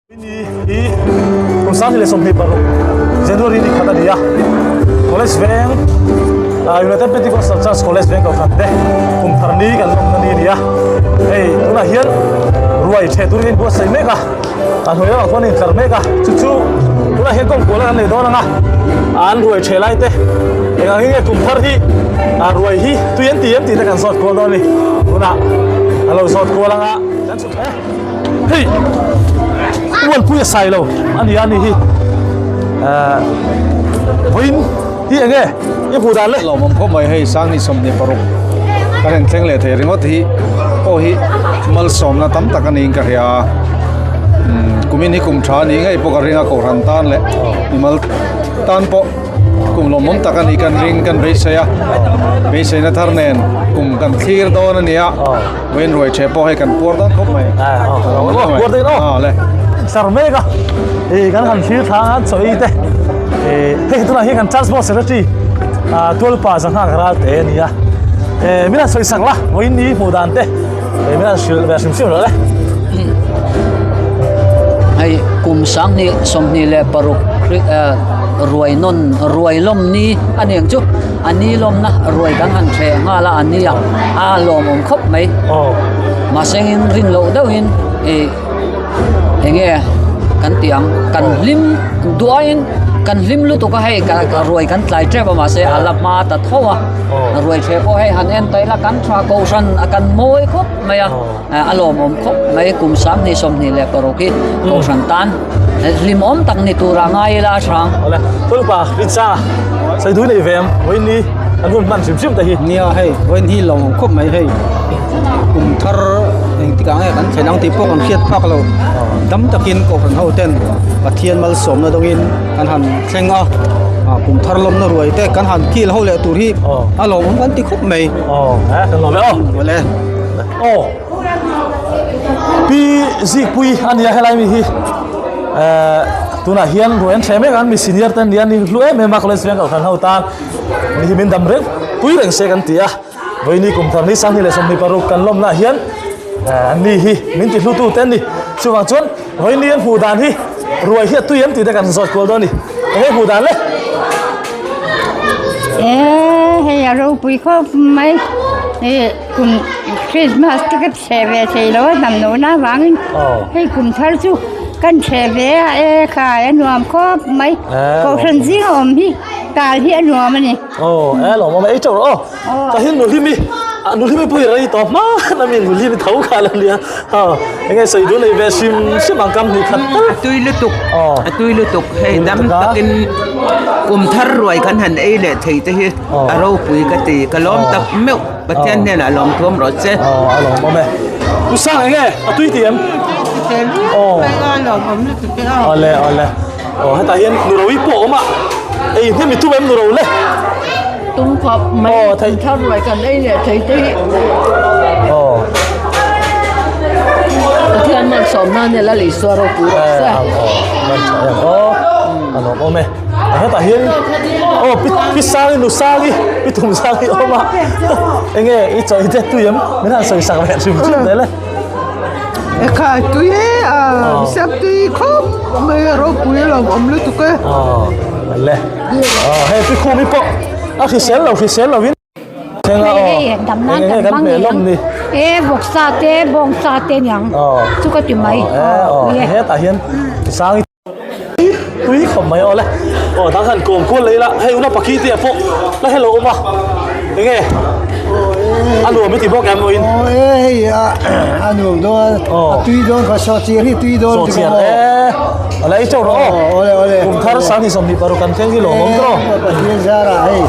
Ni hi kum 2026 January ni khat a ni a, College Veng United Pentecostal Church College Veng Kohhran te kum thar ni kan lawmna ni a ni a, hei tunah hian ruai ṭheh turin a inbuatsaih mek a, a hnuai lamah khuan a intlar mek a, chu chu tunah hian kawng kual a kan nei dawn ang a, an ruai ṭheh lai te eng ang hi nge kum thar hi ruai hi tui an ti em tih te kan zawt kual dawn a ni, tunah a lo zawt kual ang a kan chhuk e. Hei ualpui a sai lo a ni a ni hi eh vawiin hi eng nge i hmuh dan le? Lawmawm khawp mai hei Sangni 26 kan en thleng leh thei ringawt hi pawh hi malsawmna tam tak a niin ka hria a kumin hi kum tha a nih ngei pawh ka ring a kohhran tan leh mimal tan pawh. Kum lawmawm tak a ni kan ring kan beisei a, beiseina thar nen kum kan thlir dawn a ni a, vawiin ruai ṭheh pawh hei kan puar dawn khawp mai. Puar dawn aw le. Sar mek a, ih kan han thlir thlang a chaw ei te, ih hei tunah hian kan transport secretary Tualpa Zangha Ral te a ni a, min han sawi sak la vawiin ni hmuh dan te. Hei kum 2026 ruai nawn ruai lawm ni a ni ang chu a ni lawmna ruai kan han hreh nghal a a ni a a lawmawm khawp mai mahse in rin loh deuhin ih eng nge kan tih ang kan hlim duaiin kan hlim lutuk a hei ruai kan tlai tep a mahse a la hma ta tho a. Ruai ṭheh pawh hei han en ta ila kan ṭha kohhran a kan mawi khawp mai a, a lawmawm khawp mai kum 2026 hi kohhran tan hlimawm tak ni tura ngai ila a hrang. Awle, Tawlpa Rinsa Saidui nei ve em vawiin ni an hun hman hrim hrim te hi. Nia hei vawiin hi lawmawm khawp mai hei kum thar engtikah nge kan thlen ang tih pawh kan hriat phak lo dam takin kohhran ho ten Pathian malsawmna dawngin kan han thleng a ah kum thar lawmna ruai te kan han kil ho leh tur hi a lawmawm kan ti khawp mai aw he kan lawm e aw awle aw pi zikpui a nia helai mi hi eh tunah hian ruai an thleh mek a mi senior te an nia ni hlu em em a college veng kohhran ho tan mi hi min dam reng pui reng se kan ti a vawiini kum thar ni 2026 kan lawmna ah hian eh an ni hi min ti hlu tu te an ni chuvang chuan vawiini an hmuh dan hi ruai hi a tui em tih te kan zawt kual dawn a ni eng nge hmuh dan le? Eh hei a ropui khawp mai ih kum Christmas te ka chhe ve thei lo a hnam lohna avangin hei kum thar chu kan chhe ve a e khai a nuam khawp mai kohhran zinga awm hi tal hi a nuam a ni. Aw e lawm awm e ei teuh rawh aw. Ka hi nuhlimi a nuhlimi pawh hi rei tawh hma khan a mi nuhlimi tho kha la nia ha enge sawi duh nei ve hrim hrim ang kam hnih khat tal a tui lutuk a tui lutuk hei dam takin kum thar ruai kan han ei leh thei te hi a ropui ka ti ka lawm tak meuh Pathian hnenah lawm thuam rawh che aw a lawm awm e u sang enge a tui ti em aw awle awle Aw hetah hian nuro-i pawh a awm a, ei hnem i tum em nuro le? Tum khawp mai Aw thei thar ruai kan ei leh thei te hi. Aw. Pathian malsawmna nia Lal Isua ropui rawh se. Eh aw man tha em aw a lawm awm e. Hetah hian aw pi pi Sangi nu Sangi pi Tum Sangi awm a enge i chaw i te tui em min han sawi sak leh hrim hrim zel e. Ekha tui e a siam tui khawp mai a ropui a lo awm lutuk e. Aw le aw hei pi khum hi pawh a hrisel lo hrisel lo in thleng a aw Hei dam nan eng nge kan kan hmang hmeh ngei lawm ang ni e vawksa te bawngsa te niang chu ka ti mai aw e hetah hian sang Tui khawp mai aw le. Aw dang han kawm kual leh ila hei una pakhi te ah pawh la hello awm a enge a nuam i ti bawk em vawiin. Aw e hei a a nuam dawn a tui dawn kha saw chiar hi tui dawn saw chiar e a la ei teuh rawh aw awle awle kum thar 2026 kan thleng hi lawmawm tawh Pathian zarah hei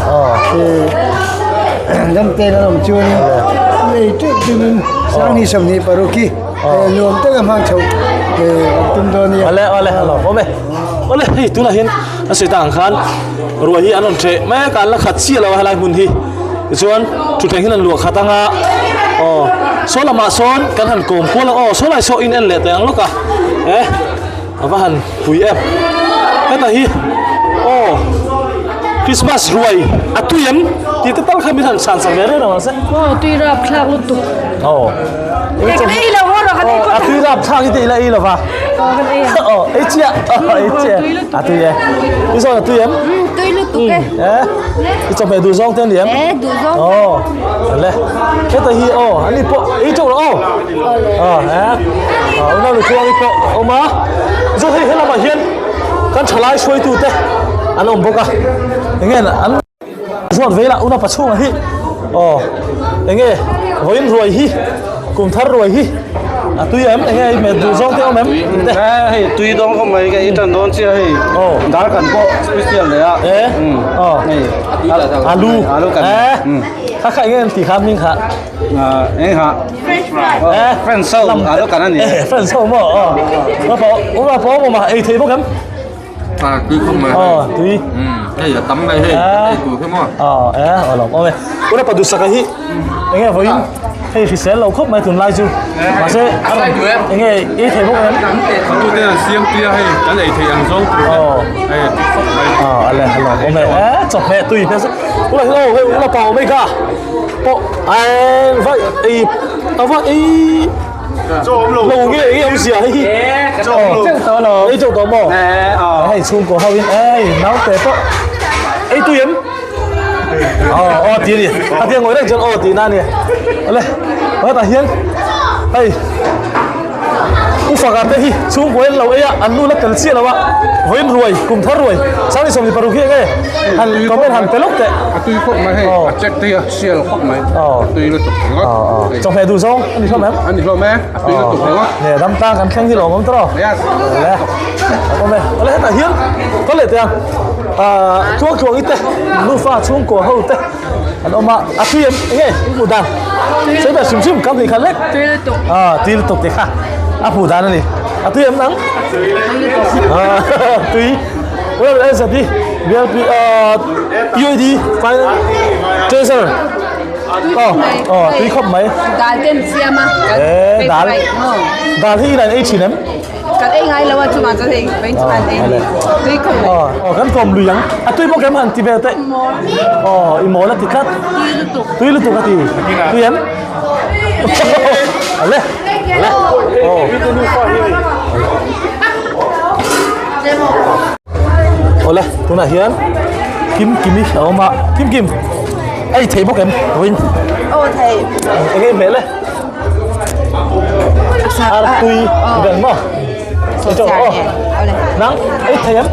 dam te kan awm chuanin ei teuh tumin 2026 hi Nuam taka hmang chho kan tum dawn nia. Awle awle a lawm awm e. Awle hei tunah hian a sawi tak ang khan ruai hi an rawn ṭheh mek a an la khat chiah lo a helai hmun hi. Tichuan thutthleng hian an luah khat anga aw saw lamah sawn kan han kawm kual a aw saw lai saw in en leh teh ang lawk a eh a va han pui em. Heta hi aw Christmas ruai a tui em tih te tal kha min han chhan sak ve reng ang se. Aw tui rapthlak lutuk. Aw. Ei lo haw rawh kan ei. A tui lap thlak hi te ila ei lova. Aw ei chiah. Aw ei chiah. A tui e. I zawn a tui em? Tui lutuk e. Eh. I chawhmeh duh zawng te ani em? Eh duh zawng. Aw. Ale. Heta hi aw ani pawh ei teuh rawh aw. Aw eh. Aw unau nu tluang hi pawh a awm a. Chuan hei helamah hian kan thalai hruaitu te an awm bawk a. Enge an Ruat vei lah una pachhunga hi aw enge vawiin ruai hi kum thar ruai hi a tui em enge i hmet duh zawng te awm em te hei tui dawng khawp mai ka i tan dawn chiah hei aw dar kan pawh special leh a e aw hei alu alu kan e kha kha enge an ti kha hming kha eng ha French fry e French so alu kan ani e French so maw aw ura pawh awm a ei thei bawk em À, tui không mà. Ờ, tui. Ừ, hei a tam mai hei, kan ei tur kha maw. Ờ, e, ờ lawm awm e. Ura pa duhsaka hi enge vawiin hei hrisel lo khawp mai tunlai chu. Mahse a rawn enge ei thei bawk em? Tu te an siam tui a hei, kan ei thei ang zawng tur te. Hei a tui khawp mai. Ờ, a le a lawm awm e. E, chawhmeh tui hmel se. Ura hi aw hei ura pa awm ei ka. Pawh ai vai ei a va ei Lo nge nge awm zia hei hi. Ei chauh tawh maw? Hei chhungkaw ho in ei naute pawh ei tui em? Aw aw ti a ni. A tia ngawi reng chuan aw tihna a ni. Awle hetah hian hei U Faka te hi chhungkaw in lo ei a an nu la tel chiah lo a vawiin ruai kum thar ruai 2026 hi enge han comment han pe lawk teh. A tui khawp mai hei a check te hi a sial khawp mai a tui lutuk ringawt. Chawhmeh duh zawng a ni hlawm em? A ni hlawm e, a tui lutuk ringawt. Nge dam tlang kan thleng hi lawm awm tawh. Yes. Awle. Awm e. Awle hetah hian ka leh teh ang. Tluang tluang i te nufa chhungkaw ho te an awm a, a tui em? Enge i hmuh dan? Sawi ber hrim hrim kam nih kha lek. Tui lutuk. Tui lutuk tih kha a hmuh dan a ni. A tui em nang? Tui. Well, as a BLP UAD final treasure. Oh, oh, tui khawp mai. Dal ten siam a. Eh, dal. Dal hi in ei thin em? Kan ei ngai lo a chungah chuan hei vain chu an ei ni. Tui khawp mai. Oh, oh, kan kawm lui ang. A tui bawk em han ti ve te. Oh, i mawl a ti tlat. Tui lutuk. Tui lutuk a ti. Tui em? Ale. Ale. Oh. Awle tunah hian Kim Kimi a awm a Kim Kim ei thei bawk em vawiin Aw thei eng nge hmel e ar tui vel maw aw nang ei thei em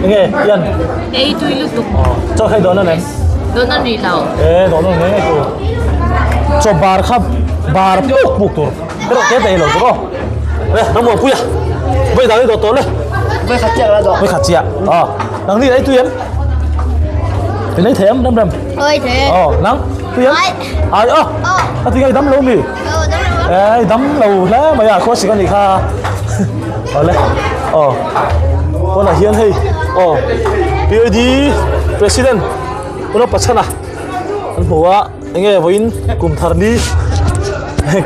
eng nge ian Ei tui lutuk chaw kha i dawn an em Dawn a ni lo e dawn a ni ngei tur chaw bar kha bar puk puk tur Pero te dei lo chu aw. Le ram muan pui a. Voi dang i dawt tawh le. Voi khat chiah la dawh. Voi khat chiah. Aw. Nang ni ei tui em? Tin ei thei em rem rem? Oi thei. Aw, nang tui em? Ai. Ai aw. A ti ngai dam lo mi? Ei dam lo hle mai a khaw sik ani kha. Aw le. Aw. Tunah hian hei aw PAD President Pu Pachana an hmu a. Enge vawiin kum thar ni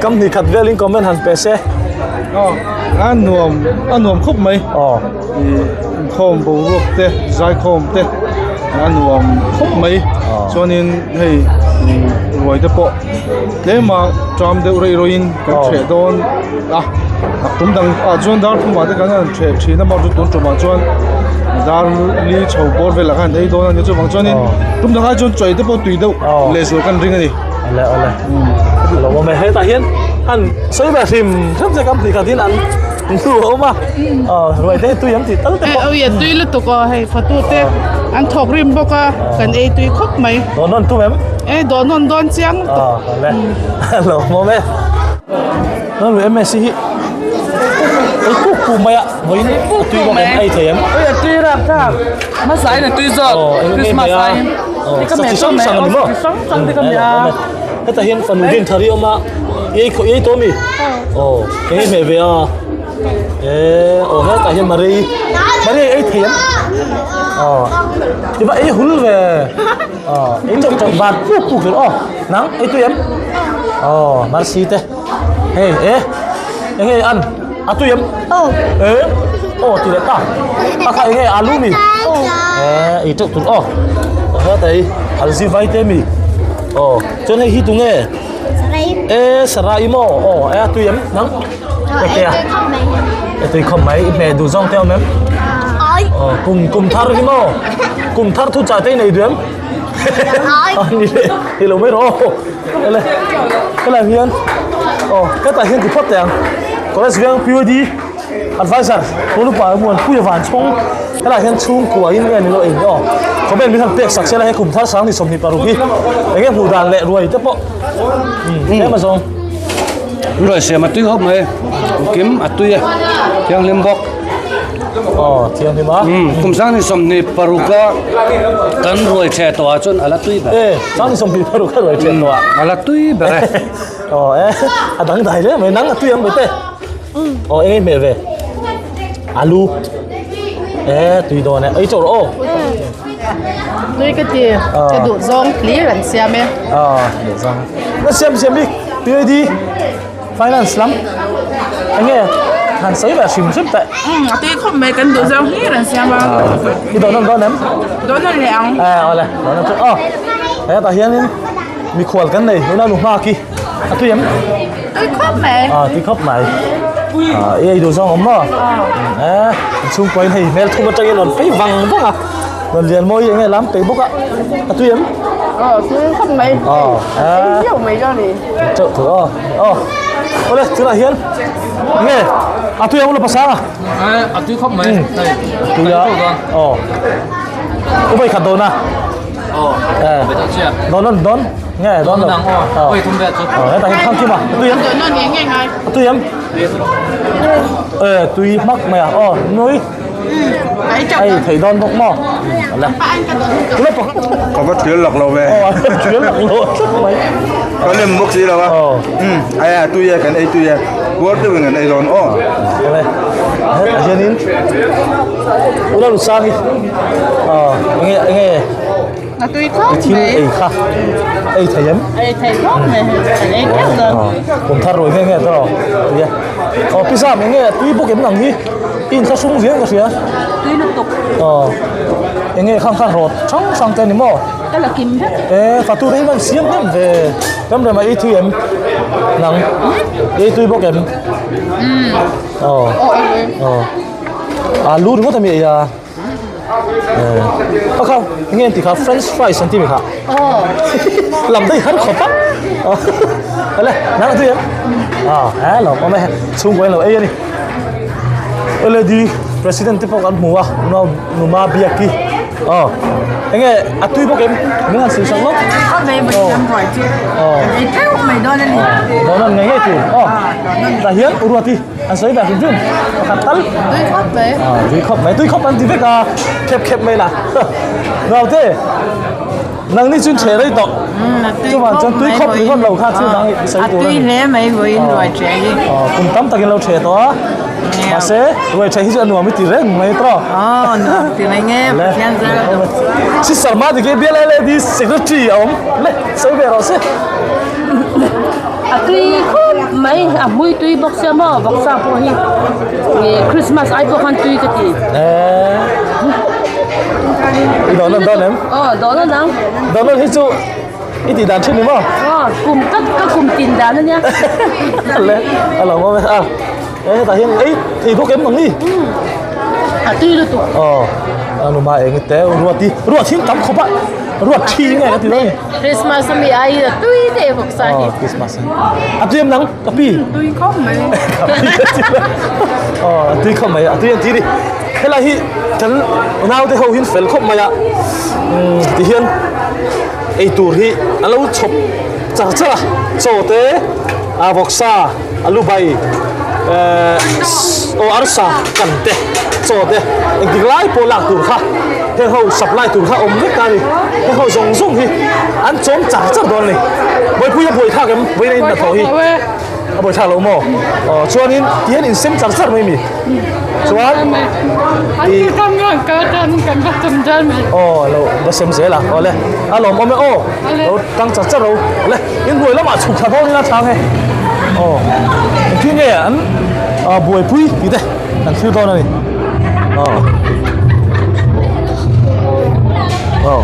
kam hnih khat velin comment han pe se. Aw a nuam a nuam khawp mai. Aw. Ih inkhawm boruak te zaikhawm te a nuam khawp mai. Chuanin hei ruai te pawh tlema ṭam deuh rei rawhin kan ṭheh dawn a. A tum dang ah chuan dar thumah te kan han ṭheh ṭhin a mahse tun ṭumah chuan dar li chho bawr velah khan ei dawn a ni chuvang chuanin tum dang ai chuan chawi te pawh tui deuh leh zual kan ring a ni. Awle awle a lo awm e hetah hian han sawi ve hrim hrim che kam tih khat in an hnu a awm a ruai te hi tui an tih tal te pawh. Ui a tui lutuk aw hei fatu te an thawk rim bawk a kan ei tui khawp mai. Dawn nawn tum em? E dawn nawn dawn chiang lutuk. Awle a lo awm e. Nang lui MSc hi ei puk puk mai a vawiin a tui bawk em ei thei em oi a tui rap thlak hmasa in a tui zawk Christmas aiin ka meh tawh mai aw chi hrang hrang te ka meh a hetah hian fanu din thar hi a awm a i ei khawh i ei tawh ami aw eng nge hmeh ve a e aw hetah hian Maria Maria ei thei em aw tiva ei hul ve aw ei chauh chauh van puk puk tur aw nang ei tui em aw Mercy te. Hei e enge an a tui em e aw ti leh ta a kha enge alu mi e ei teuh tur aw he ta hi alzi vai te mi aw chuan hei hi tu nge E Sarai maw aw e a tui em nang Eke a E tui khawp mai i hmeh duh zawng te awm em Aw kum kum thar hi maw kum thar thu chah te i nei duh em A ni le ni lo mai rawh aw Ele helai hian aw hetah hian ti phawt teh ang College veng PUD Advisor Pawlupa Muanpuia Vanchhawng helaiah hian chhungkua in nge ni lo eng aw comment min han pek sak se la he kum thar sang ni 26 hi enge hmuh dan leh ruai te pawh umm tlem a zawng. Ruai siam a tui khawp mai kim a tui a thianghlim bawk. Aw thianghlim a. Umm kum sang ni 26 a kan ruai thleh tawh ah chuan a la tui ber. E sang ni 26 a ruai thleh tawh ah. A la tui ber e. Aw e a dangdai hle mai nang a tui ang bete. Aw eng hmel ve alu e tui dawn e ei chawr aw Tui ka ti ka duh zawng hlir an siam e. Aw duh zawng na siam siam bik PAD finance lam enge han sawi ve hrim hrim teh. A tui khawp mai kan duh zawng hlir an siam a. I dawn an dawn em? Dawn an leh ang. Eh awle dawn an chu aw hetah hianin mikhual kan nei tuna nu nghak hi a tui em? Tui khawp mai. À, tui khawp mai. À, i ei duh zawng awm maw? Ê, chhungkuain hei hmel thum atangin rawn phei vang vang a. Rawn lian mawi enge lam peih bawk a. A tui em? Ờ, tui khawp mai. Ờ, a. Tui viau mai dawn ni. Chauh thu aw. Aw. Awle, tunah hian nge a tui ang lo pasang a. Ê, a tui khawp mai. Hei, tui a. Aw. U bai khat dawn a. Aw. Ê. Dawn dawn dawn. Nge dawn lo. Aw. Oi thum ve chu. Aw hetah hian thang kim a. Tui em? Dawn nawn nge nge ngai. Tui em? Ê tui hmak mai a. Aw nui. Ai thei dawn bawk maw? Ala. Ka va thil lak lo ve. Aw thil lak lo tlat mai. Ka lem bawk si lo a. Aw. Ai a tui e kan ei tui e. Puar deuhin kan ei dawn aw. Awle. Hetah hianin Ula Lusangi. Aw enge enge A tui khawp thil mai. ei kha ei thei em? Ei thei khawp mai kan ei teuh dawn. Kum thar ruai nge nge tawh tui e. Aw pizza mai nge tui bawk em ang hi i inthlahrung viau ka hria. Tui lutuk. Aw enge khang kha rawt hrang hrang te a ni maw? Ka la kim vek. E fatu te hi van siam hnem ve. Ram rem a ei tui em? Nang ei tui bawk em? Aw aw alu ringawt a mi ei a. Kha kha nge an tih kha french fries an tih mi kha lam daih har khawp a ale nang a tui em a he lo awm e chhungkaw in lo ei a ni led president te pawh kan hmu a nau numa biak hi aw enge a tui bawk em min han sawi sak lawk aw dawn an ngei ngei tur aw tah hian uruati An sawi ve hrim hrim pakhat tal. Tui khawp mai. Ah, tui khawp mai. Tui khawp an ti vek a. Khep khep mai la. Naute. Nang ni chun che rei tawh. Chuan chuan tui khawp ringawt lo kha thil dang i sawi tur a ni. A tui hle mai vawiin ruai ṭhe hi. Ah, kum tam takin lo ṭhe tawh a. Mahse, ruai ṭhe hi chu a nuam i ti reng mai tawh. Aw, nuam ti reng e, Pathian zar a dawng. Si Sarma dik e bial LAD secretary a awm. Le, sawi ve rawh se. A tui khawp mai a hmui tui bawk sia maw vawksa pawh hi ih christmas ai pawh khan tui ka ti. Eee i dawn an dawn em? Aw dawn an ang. Dawn an hi chu i tih dan thin ni maw? Aw kum ka ka kum tin dan ania. Le a lo ngawm e a e hetah hian ei thei bawk em ang ni? A tui lutuk. Aw a numa eng te ruat i ruat hi tam khawp a ruat thi nge ka ti dawn ni. Christmas ami ai a tui te bawk sa hi. Oh, Christmas. A tui em nang ka pi. Tui khawp mai. Oh, tui khawp mai. A tui an ti ni. Helai hi kan nau te ho hin fel khawp mai a. Um, ti hian ei tur hi a lo chhawp char char a. Chaw te, a vawksa, alu bai, eh, o arsa kan te, chaw te, engtik lai pawh lak tur kha. Heng ho supply tur kha awm vek ta a ni. Heng ho zawng zawng hi an chawm char char dawn a ni. Buaipui a buai thlak em? Vawiin a inhnathawh hi a buai thlak lo maw? Aw chuanin ti hian insem char char mai mi. Chuan i aw lo va sem zel a aw le a lawmawm e aw lo tang char char lo le inhnuai lamah chhuk thla dawn ila chang e aw engtin nge an buaipui tih te. Kan thlir dawn a ni. Aw. Aw.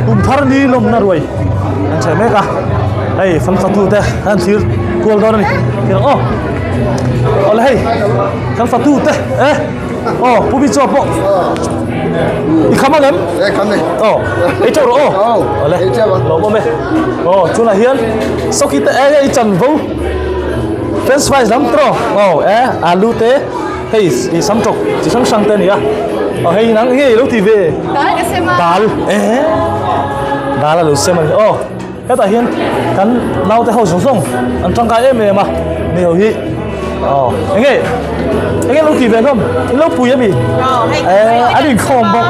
Kum thar ni lawmna ruai an chhe mek a. Hei kan fatu te an thlir kual dawn a ni. Thlir ang aw. Awle hei kan fatu te e aw pu bi chaw pawh i kham ang em? E kham ni. Aw ei teuh rawh aw. Awle lawm awm e. Aw tunah hian sawki te e i chanvo french fries lam tawh aw e alu te hei i sam tawk chi hrang hrang te a ni a aw hei nang nge i lo ti ve? Dal ka sem a. Dal e dal a lo sem a ni aw. Hetah hian kan naute ho zawng zawng an tangkai em em a ni ho hi aw enge enge lo ti ve hlawm in lo pui ami eh an inkhawm bawk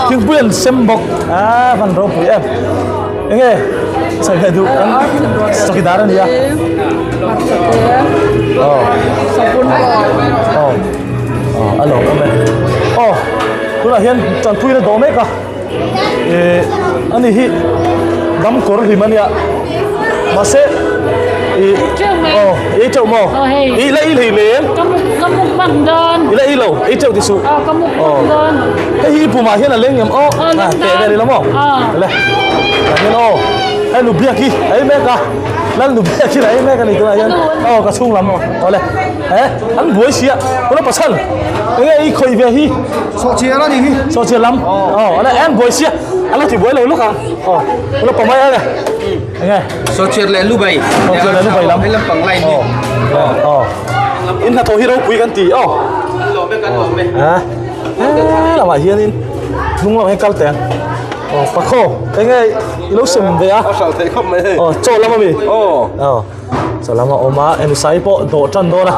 thingpui an sem bawk ah van ropui em enge sawi ve duh an chawkidar a ni a aw aw a lo awm e aw tunah hian tanpuina dawh mek a. Ihh ani hi dam kawr hlim ania mahse ih aw ei teuh maw ih la ei hlei lem i la ei lo ei teuh ti suh aw hei hi i pumah hian a leng em aw a teh vel ila maw le tah hian aw hei nu biak hi a ei mek a lal nu biak hi a ei mek a ni tunah hian aw ka chhung lam aw le he an buai sia tuna pasal enge i khawih ve hi. Sawhchiar a ni hi. Sawhchiar lam. Aw, ala en buai sia. Ala ti buai lo lawk ang. Aw, ala pamai ang e. Enge? Sawhchiar leh Lubai. Sawhchiar leh Lubai lam. Hei lampang line hi. Aw. In hnathawh hi ropui kan ti. Aw. Kan lawm e, kan lawm e. Ha. He lamah hianin hnung lamah hian kal teh ang. Aw, pakhaw. Enge i lo sem ve a? A hral theih khawp mai hei. Aw, chaw lam ami? Aw. Aw. Chaw lam a awm a, Enisai pawh dawh tan dawn a.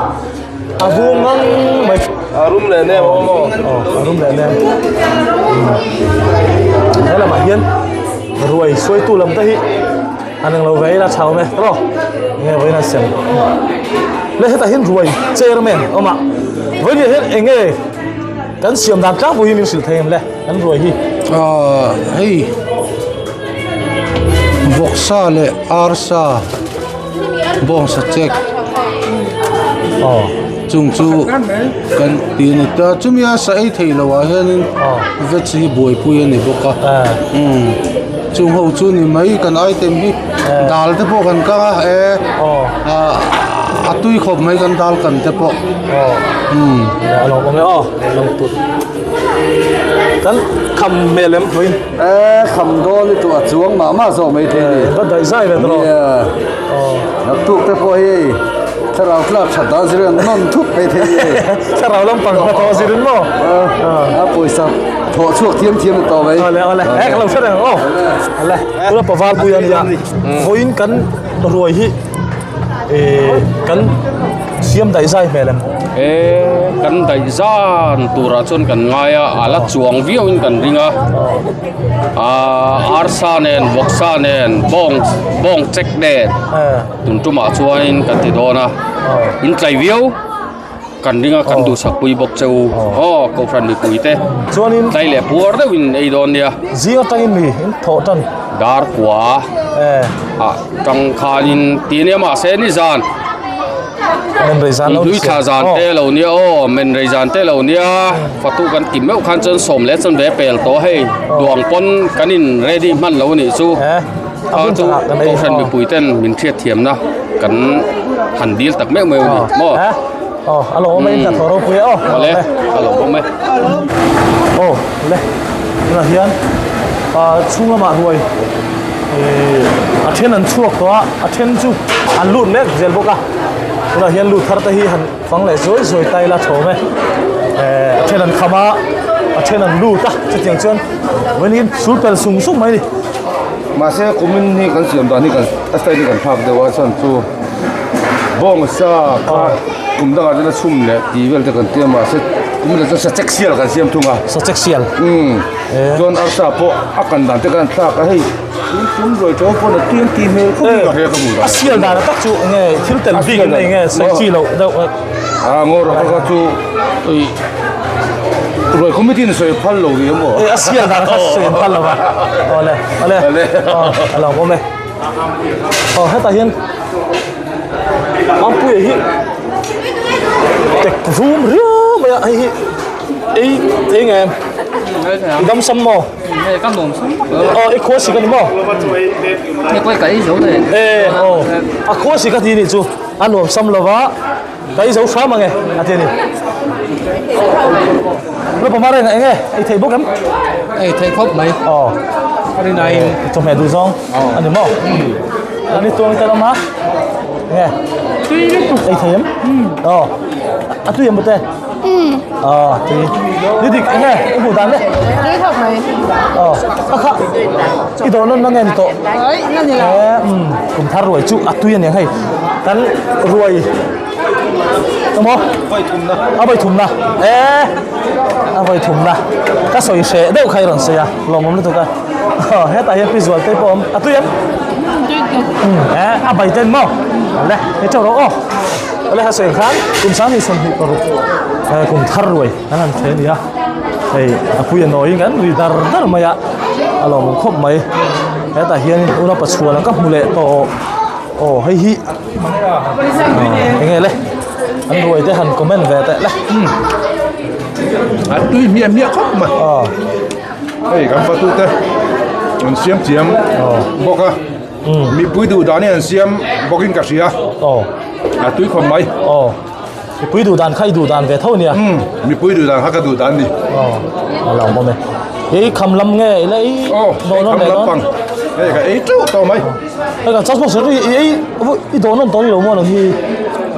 A vung ngang mai. A rum leh nem awm aw. Aw, a rum leh nem. He lamah hian ruai suaitu lam te hi an englo ve ila tha awm e tawh enge vawiin an sem. Le hetah hian ruai chairman awm a vawiin hian enge kan siam dan tlangpui hi min hrilh thei em le kan ruai hi. Aaa hei vawksa leh arsa. Bawngsa check chung chu kan ti a ni ta chumi a sa ei thei lo ah hianin veg hi buaipui a ni bawk a umm chung ho chu ni mai kan item hi dal te pawh kan kang a e ah a tui khawp mai kan dal kan te pawh umm. Kan kham hmel em pawhin. E kham dawn i tuah chuang mah mah zawk mai thei a ni. Va daih zai ve tawh. Nia. Naktuk te pawh hi thlarau tlak that dan zir an nawn thup mai thei a ni. Thlarau lampang hma tawh zir in maw? A pawisa thawh chhuak thiam thiam ni tawh mai. Awle awle. E ka lo hre reng aw. Awle. Tuna paval pui a nia. Vawiin kan ruai hi kan siam daih zai hmel em? E kan daih zan turah chuan kan ngai a, a la chuang viau in kan ring a, ah arsa nen vawksa nen bawng bawng check nen tun tumah chuanin kan ti dawn a, in tlai viau kan ring a kan duhsak pui bawk che u aw kohhran mipui te chuanin tlai leh puar deuhin ei dawn nia. Zing atangin mi in thawh tan. Dar kua ah tang khanin ti ania mahse nizan Hlui thla zan te lo nia aw men rei zan te lo nia fatu kan ti meuh khan chuan sawm leh chuan ve pel tawh hei duang pawn kan in ready hman lo anih chu kha chu kohhran mipui ten min hriat thiamna kan han dil tak meuh meuh a ni maw. Aw a lo awm e in hnathawh ropui e aw. Awle a lo awm e. Aw le tunah hian ah chhung lamah ruai ih a then an chhuak tawh a a then chu an lut mek zel bawk a tunah hian lut thar te hi han fang leh zuai zuai ta ila thawm e eh a then an kham a a then an lut a chutiang chuan vawiin sul pel sung sung mai a ni. Mahse kumin hi kan siam dan hi kan a style hi kan thlak deuh a chhan chu bawng sa kha kum dangah chuan a chhum leh tih vel te kan tia mahse kum leh chuan sachek sial kan siam thung a sachek sial umm chuan arsa pawh a kan dan te kan thlak a hei tun tum ruai tho pawn a tui an tih hmel khawp in ka hria ka hmu a sial dan tak chu enge thil tel bik in enge sawi chi loh deuh a ngaw rawh kha chu ui ruai committee in sawi phal lo ni emaw a sial dan kha sawi phal lo va awle awle a lo awm e aw hetah hian Mampuia hi tek rum riau mai a hei hi ei thei nge. I dam sam maw? Hei ka nuam sam bawk lo. Aw i khua sik a ni maw? Hei pawh ka ei zo le. E aw a khua sik a ti nih chu a nuam sam lo va ka ei zo hram ang e a ti a ni. Lawpa mar eng eng e ei thei bawk em? Ei thei khawp mai. Aw. A rin aiin. Chawhmeh duh zawng a ni maw? A ni tuang te lam a. Eng e? Tui lutuk. Ei thei em? Aw. A tui em bute? Ờ, thì ni dik enge i hmuh dan le? Tui khawp mai. Ờ, a kha i dawr nawn na nge ni tawh? Oi, na ni lo. E, um, kum thar ruai chu a tui aniang hei. Kan ruai emaw? Vai thumna. A vai thumna. E, a vai thumna. Ka sawi hreh deuh kha i rawn sawi a, lawmawm lutuk a. Ờ, hetah hian pi zual te pawh a awm. A tui em? Tui tuk. E, a bai ten maw? Le, hei teuh rawh aw. Awle ha sawi khan kum 2026 kum thar ruai an han thei a ni a, hei a pui a nawiin kan ri dar dar mai a, a lawmawm khawp mai. Hetah hianin unau pachhuan ka hmu leh tawh aw hei hi eng nge le an ruai te han comment ve teh le. A tui hmiah hmiah khawp mai. Hei kan fatute an siam chiam bawk a. Mipui duh dan hi an siam bawkin ka hria. Aw. A tui khawp mai. Aw. Mipui duh dan kha i duh dan ve tho nia. Umm, mipui duh dan kha ka duh dan ni. Aw, a lo awm e. I kham lam nge i la ei dawn nawn leh dawn? Aw, kham lam pang. Hei ka ei teuh tawh mai. Hei kan chas bawk sir, i ei i dawn nawn tawh ni lo maw nang hi?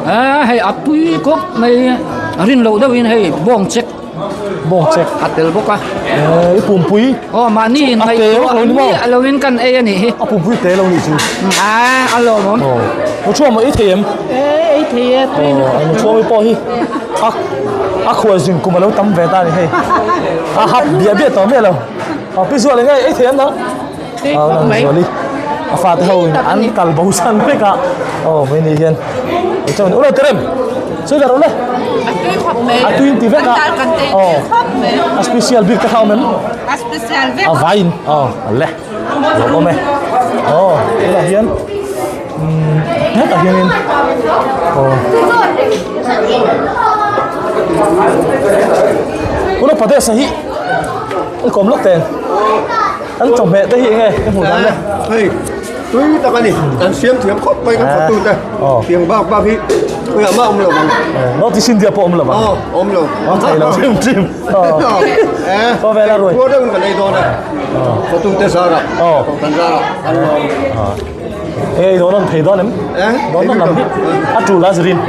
A hei a tui khawp mai, rin loh deuhin hei bawng chek. Bawng chek. A tel bawk a. I pumpui. Aw mahni in ngaihtuah miah lo in kan ei a nih hi. A pumpui te lo nih chu. A a lawmawm. Aw. Muthuam ei thei em? E ei thei e. Aw muthuam i pawh hi a a khual zin kum a lo tam ve ta a ni hei. A hap biah biah tawh miah lo. Aw pi zual eng nge ei thei em nang? Aw nang zuali. A fate ho in an kal bo san vek a. Aw mai ni hian. Chuan ula terem. Sawi lar ule. A tui khawp mai. A tui in ti vek a. Aw. A special bik te kha awm em? A special vek. A vai in. Aw le. Lawm awm e. Aw tunah hian umm hetah hianin aw. Uttar Pradesh hi i kawm lawk teng. An chawhmeh te hi enge ka hmuh dan le? Hei tui tak a ni, kan siam thiam khawp mai kan fatu te. Tiang bak bak hi khawiah mah awm lo ang. North East India pawh awm lo ang. Aw awm lo. Awm thei lo hrim hrim. Aw vela ruai. Khua deuhin kan ei dawn a. Fatu te zarah. Aw. Kan zarah an lawm. Enge i dawn an thei dawn em? Dawn dawn lam hi a tul a zirin.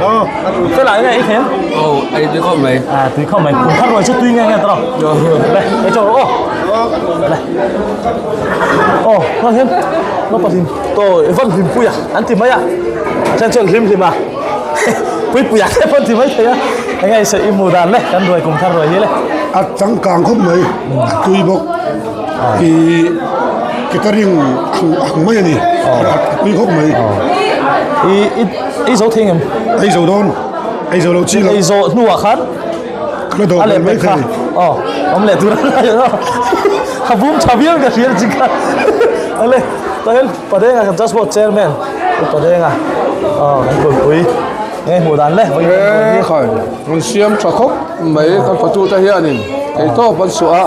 Fela enge i thei em? Aw, ei tui khawp mai. À, tui khawp mai. Kum thar ruai chu tui nge nge tawh. Le, ei chaw rawh aw. Le. Aw, hma hian naupang hlim to van hlim pui a an ti mai a. A then chuan hlim hlim a. Pui pui a te pawh an ti mai thei a. Enge i sawi i hmuh dan le kan ruai kum thar ruai hi le. A changkang khawp mai, a tui bawk. I catering ang mai a ni a tui khawp mai. I i ei zo thei ngem? Ei zo dawn, ei zo lo chi lo. Ei zo hnuah khan ka la dawh leh mai thei. Aw, awm leh tur a ni a. A bum tha viau ka hria chi kha. Ale, tah hian Padenga kan transport chairman Pu Padenga aw kan kulhpui nge hmuh dan le. E khai, an siam tha khawp mai kan fatute hianin theihtawp an suah a,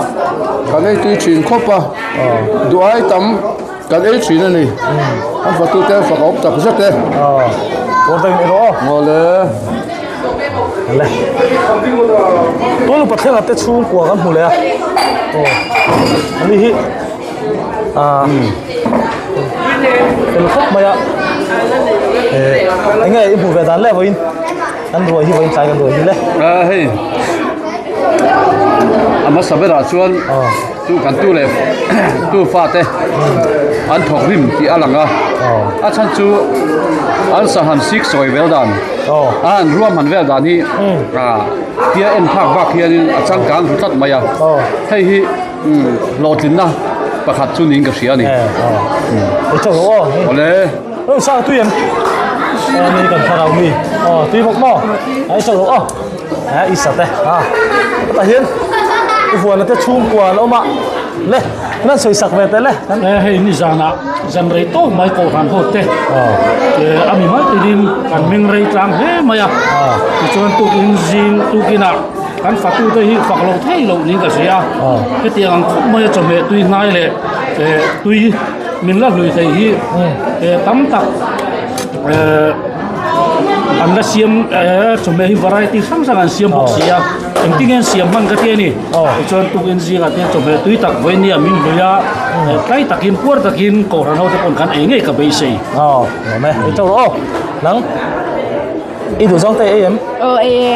kan ei tui thin khawp a, duh ai tam kan ei thin a ni, kan fatute an fak a awm tak zet e. Awle. Le. Tulu Pathian te chhungkua kan hmu leh a. Aw. Ani hi ah fel khawp mai a. Eh enge i hmuh ve dan le vawiin. Kan ruai hi vawiin tlai kan ruai hi le. A hei a hmasa berah chuan chu kan tu leh tu fate an thawk rim tih a lang a a chhan chu an saham sik sawi vel dan a an ruam han vel dan hi tia en phak bak hianin a changkang ru tlat mai a hei hi hlawhtlinna pakhat chu niin ka hria a ni. Awle. Ôi sao tui em? Ờ mi cần thar mi. Ờ tui bawk maw? Ai sao lo aw. Ha i sat e. Ha. Ta hian i huan te chhungkua an awm a. Le nan sawi sak ve te le. E hei ni zana zan rei tawk mai kohhran ho te. A mi mai turin kan meng rei tlang hle mai a. Tichuan tukin zing tukinah. Kan fatute hi fak loh thei loh niin ka hria a, hetiang ang khawp maia chawhmeh tui hnai leh tui min la hlui thei hi tam tak an la siam chawhmeh hi variety hrang hrang an siam bawk si a, engtin nge an siam hman ka ti a ni. Tichuan tukin zingah te chawhmeh tui tak vawinia min hlui a, tlai takin puar takin kohhran ho te pawn khan ei ngei ka beisei. Aw, nuam e, ei tawh rawh aw, nang. I duh zawng te ei em? Aw ei e.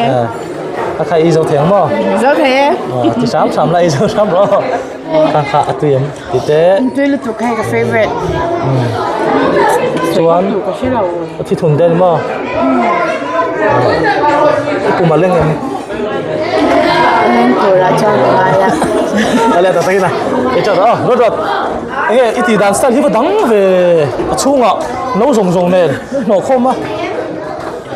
A kha i zo thei ang maw? Zo thei e. Ti hram hram la i zo hram rawh. Kha kha a tui em? Ti te. Tui lutuk hei ka favorite. Chuan a thi thun den maw? I kum a leng em? Leng turah chuan ka ngai a. A le ta takin a. I tha rawh rawt rawt. Enge i tih dan style hi va dang ve a chhungah no zawng zawng nen hnawh khawm a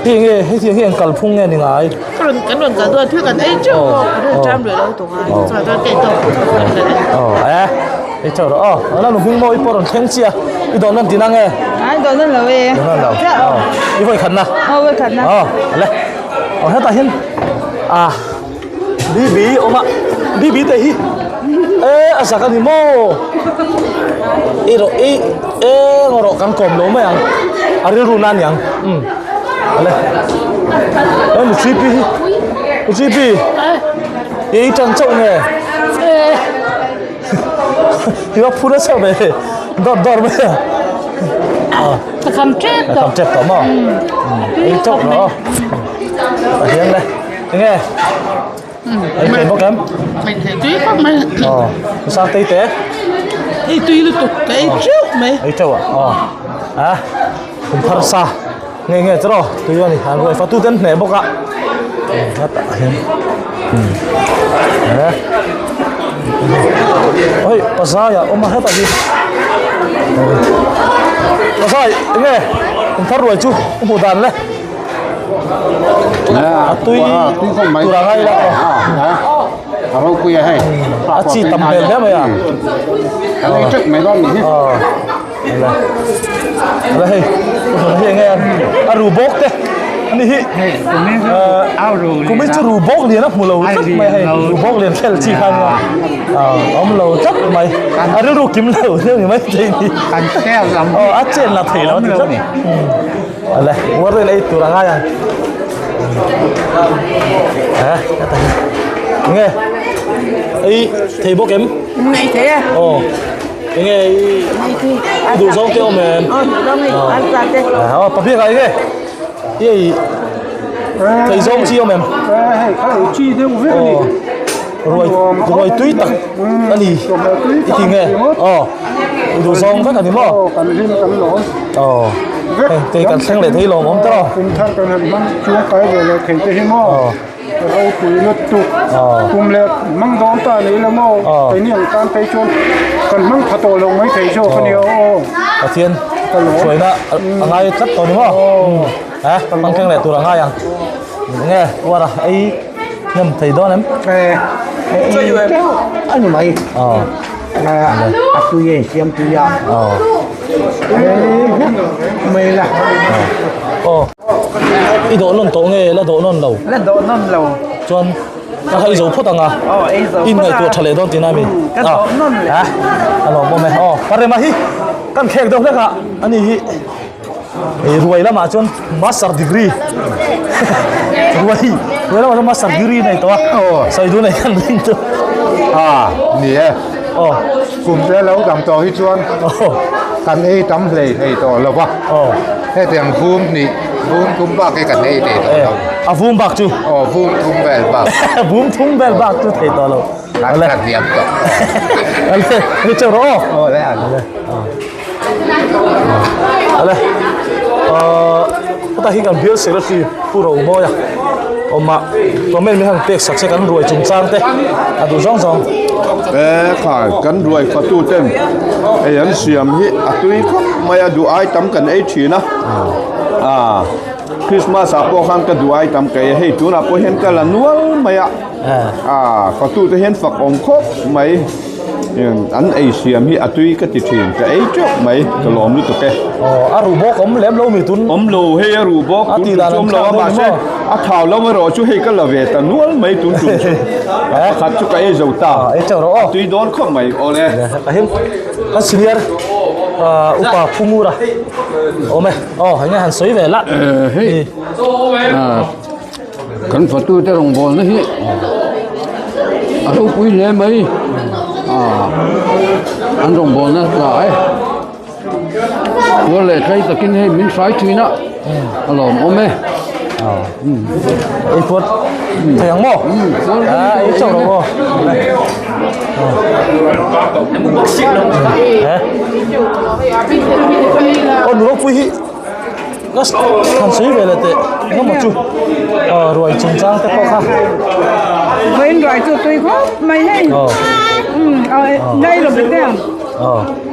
hei enge hetiang hi eng kalphung nge ni ngai. Ka rawn kan rawn kal dawn thil kan ei teuh bawk kan rawn ṭam rih lo tung a chuan chuan kei tawp ka rawn kal e. Aw e i teuh rawh aw a la nupui mawi pawh rawn thleng chiah i dawn nan tin ang e. Ai dawn nan lo e. Dawn nan lo aw i vawi khat na. Aw vawi khat na. Aw le aw hetah hian a. BB awm a BB te hi e a zak a ni maw i rawh i eng rawh kan kawm lo mai ang a rilru na aniang um ale e mi GP hi mi GP i tan chauh nge i va phur nasa ve dawr dawr mai a ka kham tep tawh ka kham tep tawh maw ei chauh rawh a hian le Enge? Ei thei bawk em? Ei thei tui khawp mai. Aw, sang tei te. Ei tui lutuk, ka ei teuh mai. Ei teuh a, aw. A, kum thar sa. Nge nge cheraw, tui a ni. An ruai fatu ten hneh bawk a. Hetah hian. E. Oi, pazai a awm a hetah hi. Pazai, enge? Kum thar ruai chu, hmuh dan le. A tui tur a ngai lo a ropui a hei a chi tam hmel hle mai a a lei teuh mai dawn nih hi ala hei hi enge a ru bawk te ani hi kumin chu ru bawk lian a hmu lo tlat mai hei ru bawk lian khel chi khan awm lo tlat mai a rilru kim lo deuh ni mai thei ni a chen la thei lo a ti tlat Ale, warren ei tur angai ang. Eh, ta hi. Nge. Ei thei bawk em? Nei thei a. Oh. Nge i duh zawng te awm em? Oh, duh zawng ei an sa te. Oh, papia ka nge. Ei thei zawng chi awm em? Hei, kha ei chi deuh vek ani. Ruai ruai tui tak ani. I ti nge? Oh. I duh zawng vek ani maw? Kan hlim kan lawm. Oh. Hei, kei kan thleng leh thei lawm awm tawh. Kum thar kan han hmang chuang kai ve leh thei te hi maw? Ropui lutuk. Kum leh hmang dawn ta ni ila maw? Keini ang tan phei chuan kan hmang tha tawh lo mai thei zawk a nia aw. Pathian hruaina a ngai tlat tawh ni maw? Ha, hmang thleng leh tur a ngai ang. Nge, uar a ei hnem thei dawn em? A ni mai. A tui a insiam tui a. Mai la. Aw. I dawh nawn tawh nge la dawh nawn lo? La dawh nawn lo. Chuan ka ei zo phawt ang a. Aw ei zo phawt a. In ngaihtuah tha leh dawn tihna a mi? Ka dawh nawn leh. A lawm awm e. Aw Parema hi kan khek deuh hlek a ani hi. Ei ruai lamah chuan master degree ruai ruai lamah chuan master degree nei tawh a sawi dun nei kan ring chu a ni e aw kum te lo dam tawh hi chuan kan ei tam hlei hlei tawh lo va hetiang vum hnih vum thum bak hi kan ei thei tawh lo a vum bak chu aw vum thum vel bak vum thum vel bak chu thei tawh lo kan khat diam tawh ale ni cheu rawh aw aw le ale Ale hetah hi kan bial secretary Pu Romawia awm a comment min han pek sak se kan ruai chungchang te a duh zawng zawng. E khai kan ruai fatu ten ei an siam hi a tui khawp mai a duh ai tam kan ei thin a a Christmas ah pawh khan ka duh ai tam ka ei a hei tunah pawh hian ka la nual mai a a fatu te hian fak awm khawp mai. An ei siam hi a tui ka ti thin ka ei teuh mai ka lawm lutuk e. Aw a ruh bawk awm lem lo mi tun. Awm lo hei a ruh bawk tun tum chu awm lo a mahse a thau lo erawh chu hei ka la ve ta nual mai tun tum chu pakhat chu ka ei zo ta. Ei teuh rawh aw. A tui dawn khawp mai awle. Ka him kan senior upa Phungura awm e aw enge han sawi ve la. Hei Kan fatute rawngbawlna hi a ropui hle mai an rawngbawlna tla e puar leh tlai takin hei min hrai thin a a lawmawm e ei puar thei ang maw ei chauh rawh aw aw nu ropui hi Han sawi ve leh teh engemaw chu ruai chungchang te pawh kha. Vawiin ruai chu tui khawp mai hei. Ngai lo bete ang.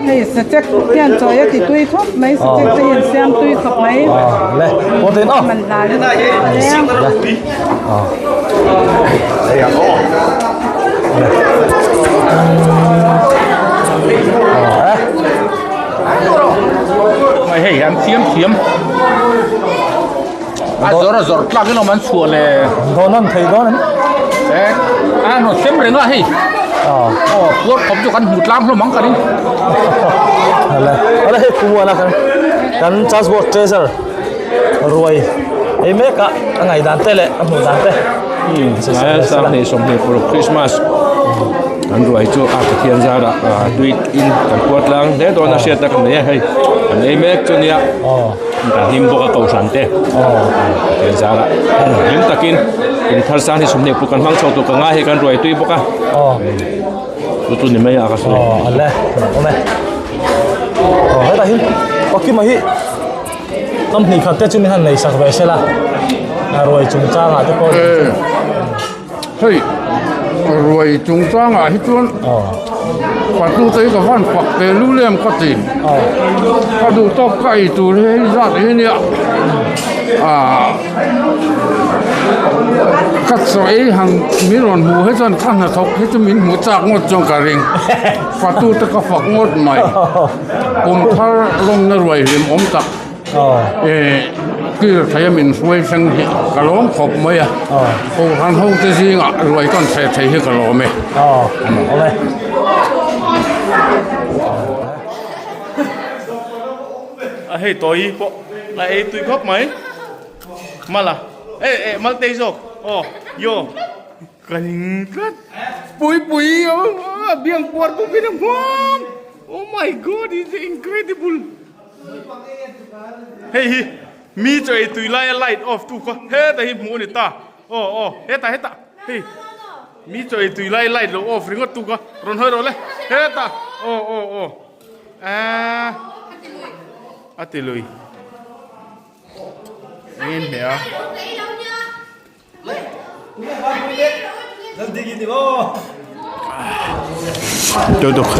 Hei sachek hian chawi a ti tui khawp mai sachek te hian siam tui khawp mai. Le pawh tin aw. Man hla le. Mai hei an thiam thiam a zawr a zawr tlak in awm an chhuah le dawn an thei dawn an e a no sem reng a hei aw puar khawp chu kan hmu tlang hlawm ang ka ring ale ale hei pumuana kan kan charge board treasure ruai ei mek a a ngaihdan te leh a hmuh dan te sang hnih 26 Christmas an ruai chu a Pathian zarah tui in kan puat tlang hle dawn a hriat na kan nei a hei kan ei mek chu nia kan hlim bawk a kohhran te Pathian zarah hlim takin in thar sang hnih 26 kan hmang chho tur ka ngai hei kan ruai tui bawk a chu chu ni mai a ka sawi ale awm e hetah hian pakima hi Kam hnih khat te chu min han nei sak ve sela a ruai chungchangah te pawh hei ruai chungchangah hi chuan fatu te hi ka van fak ve lu lem ka ti ka duh tawk ka ei tur hi hei zat hi ania ah ka chaw ei han min rawn hmuh hi chuan ka hnathawk hi chu min hmu chak ngawt chuan ka ring fatu te ka fak ngawt mai. Kum thar lawmna ruai hlim awm tak kir thei a min hruai thleng hi ka lawm khawp mai a, Kohhran ho te zingah ruai kan theh thei hi ka lawm e. A hei tawi pawh a ei tui khawp mai mala eh eh maltei zawk aw yo. Ka ning tlat. Pui pui a biang puar bawk in a hmuam. Oh my god is incredible. Hei hi mi chaw ei tui lai a light off tu kha heta hi hmuh a ni ta. Aw aw heta heta hei mi chaw ei tui lai light lo off ringawt tu kha rawn hawi rawh le heta aw aw aw aaa a ti lui engin hmeh a. Duduk.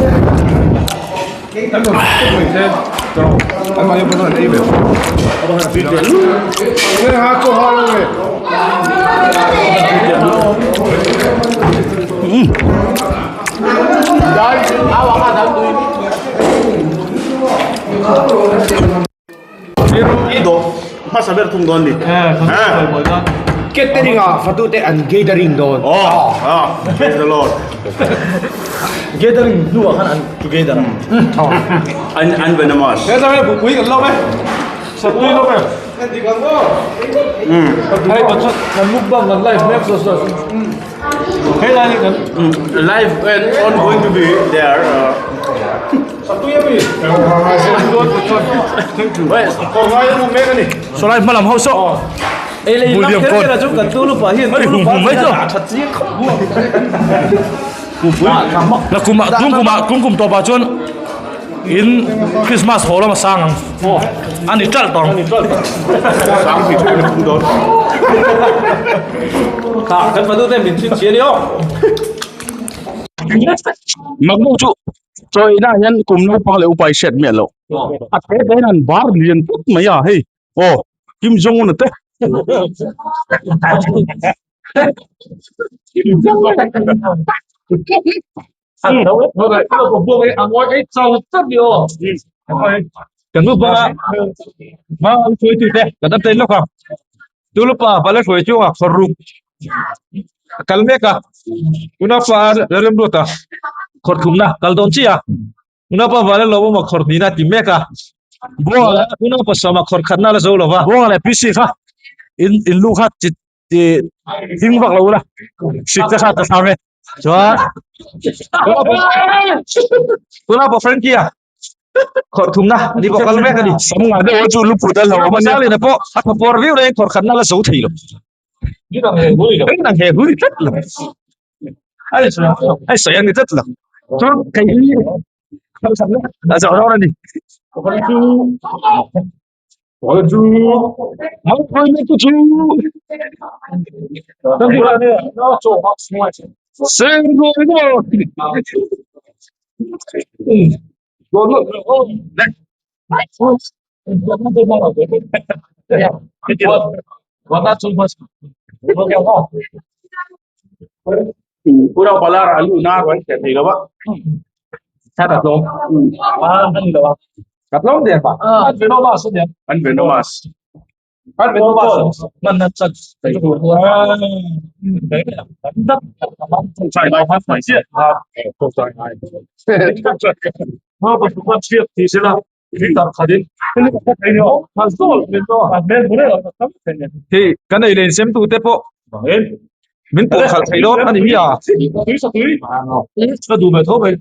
I dawh hmasa ber thung dawn ni. Catering ah fatu te an gathering dawn. Oh, ah, praise the Lord. Gathering hnuah khan an together ang. An an venomous. He zai pui kan lawm e. Satui lawm e. Hei pathu kan mukbang kan live mek so so. Hei lai kan live and on going to be there. Sawlai hma lam ho saw William Kawn Hei hum hum mai chu Na kum ah tum kum ah kum kum tawp ah chuan in Christmas haw lam a sang ang a ni ṭalh tawh ang. Makbo chu Chawina hian kum naupang leh upa i hriat miah loh. A te te hian an bar lian put mai a hei aw Kim Jong Un a te. Kan nu ba ma hruai tu te kan update lawk a tulupa bala hruai chu a khawr ruk kal mek a unapa rem ruat a khawr thumna kal dawn chi a unapa vala lo ma khawr hnihna ti mek a buanga unapa sama khawr khatna la zo lova buanga leh pc kha in in lu kha chi ti hing vak lo la hrik te kha ta thang e chuan tuna pa Frankie a khawr thumna ni bawk kal mek ani sam nga deuh chu lu put a lo awm ania lena pawh a thapawr viau reng khawr khatna la zo thei lo nang he hui tlat lo ai sawi ani tlat lo chuan kei hi khawr khatna a zo dawn ani Hei kan ei len sem tu te pawh min pawh khalh thei dawn a ni hi a ka duh ve tho mai